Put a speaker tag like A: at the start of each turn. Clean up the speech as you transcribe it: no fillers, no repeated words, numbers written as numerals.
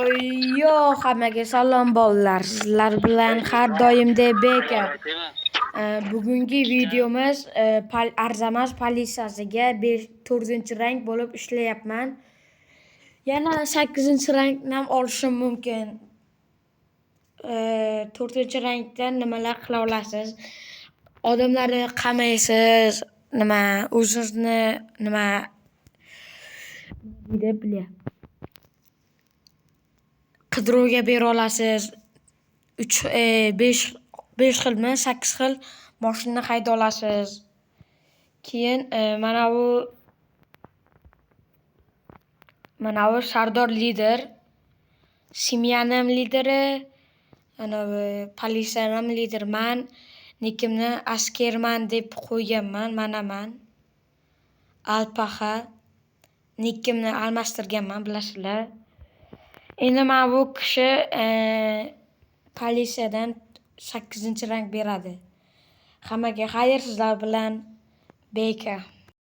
A: Yo, hammaga salom bolalar. Sizlar bilan har doimdek Beka. Bugungi videomiz Arzamas politsiyasiga 4-rang bo'lib ishlayapman. Yana 8-rangni ham olishim mumkin. 4-rangdan nimalar qila olasiz? Odamlarni qamaysiz, nima o'zingizni nima deb bilyapman. Qidiruvga bera olasiz. 3 5 5 xilmi, 8 xil mashina hayda olasiz. Keyin mana bu Sardor lider, semyanim lideri, ana bu politsiyanim lideri man. Nikimni askerman deb qo'yganman, manaman. Alpaxa. Nikimni almashtirganman, bilasizlar. Endi mana bu kishi politsiyadan 8-rang beradi. Hammaga xayr, sizlar bilan Beka.